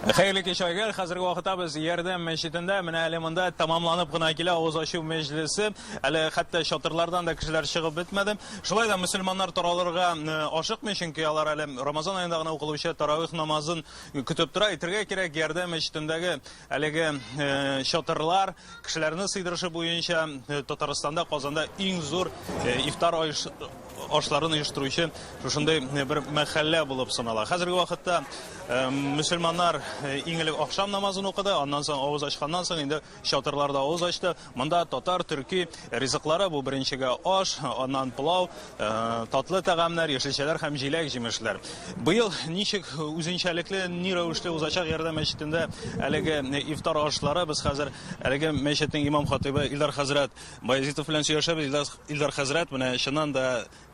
Хәерле кич, Айгөл. Хәзерге вакытта без Ярдәм мәчетендә. Менә әле монда тәмамланып кына килә авыз ачу мәҗлесе. Әле хәтта чатырлардан да кешеләр чыгып бетмәде. Шулай да мөселманнар таралырга э, ашыкмый, чөнки алар әле Рамазан аенда гына укылучы таравих намазын көтеп тора. Әйтергә кирәк, Ярдәм мәчетендәге әлеге э, чатырлар кешеләрне сыйдырышы буенча э, Татарстанда, Казанда иң зур ифтар ашларын оештыручы шушындый бер мәхәллә булып санала. Хәзерге вакытта э, мөселманнар э, иң элек ахшам намазын укыды, аннан соң авыз ачканнан соң инде чатырларда авыз ачты. Монда татар, төрки ризыклары, бу беренчегә аш, аннан пылау, э, татлы тәгамнәр, яшелчәләр һәм җиләк-җимешләр. Быел ничек үзенчәлекле, ни рәвешле узачак Ярдәм мәчетендә әлеге ифтар ашлары, без хәзер әлеге мәчетнең имам хатыйбы Илдар хәзрәт Баязитов белән сөйләшәбез. Илдар, Илдар хәзрәт, менә чыннан да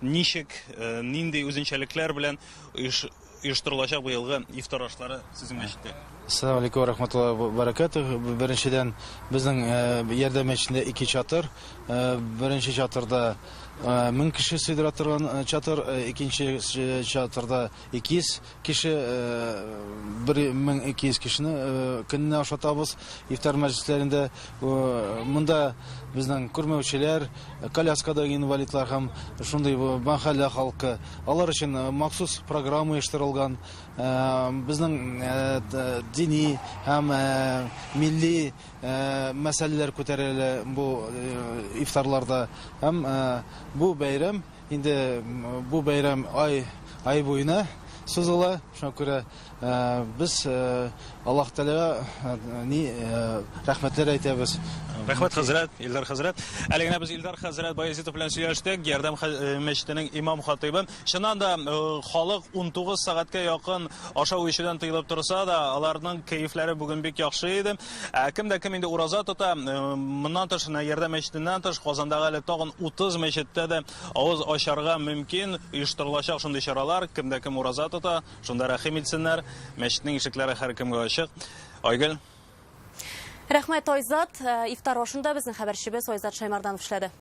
ничек, э, нинди үзенчәлекләр белән оештырылачак быелгы ифтар ашлары сезнең мәчеттә? Ассаламу алейкум ва рахматуллахи ва баракатух. Беренчедән, безнең э, ярдәм мәчетендә ике чатыр. Э, беренче чатырда 1000 кеше сыйдыра торган чатыр, икенче чатырда 200 Кеше 1200 кешене көненә ашатабыз ифтар мәҗлесләрендә. Монда безнең күрмәүчеләр, коляскадагы инвалидлар һәм шундый мәхәллә халкы. Алар өчен махсус программа оештырылган. Безнең дини һәм милли мәсьәләләр күтәрелә бу ифтарларда. Һәм бу бәйрәм Инде бу бәйрәм ай, ай буена сузыла. Шуңа күрә без Аллаһ Тәгаләгә ни рәхмәтләр әйтәбез. Рәхмәт, хәзрәт, Илдар хәзрәт. Әле генә без Илдар хәзрәт Баязитов белән сөйләштек, Ярдәм мәчетенең имам хатыйбы. Чыннан да, халык 19 сәгатькә якын ашау-эчүдән тыелып торса да, аларның кәефләре бүген бик яхшы иде. Ә кем дә кем инде ураза тота, э, моннан тыш, менә Ярдәм мәчетеннән тыш, Казандагы әле тагын 30 мәчеттә дә авыз ачарга мөмкин, оештырылачак шундый чаралар. Кем дә кем ураза тота, шунда рәхим итсеннәр. Мәчетнең ишекләре һәркемгә ачык. Айгөл. Рәхмәт, Айзат. Э, ифтар ашында безнең хәбәрчебез Айзат Шаймарданов эшләде.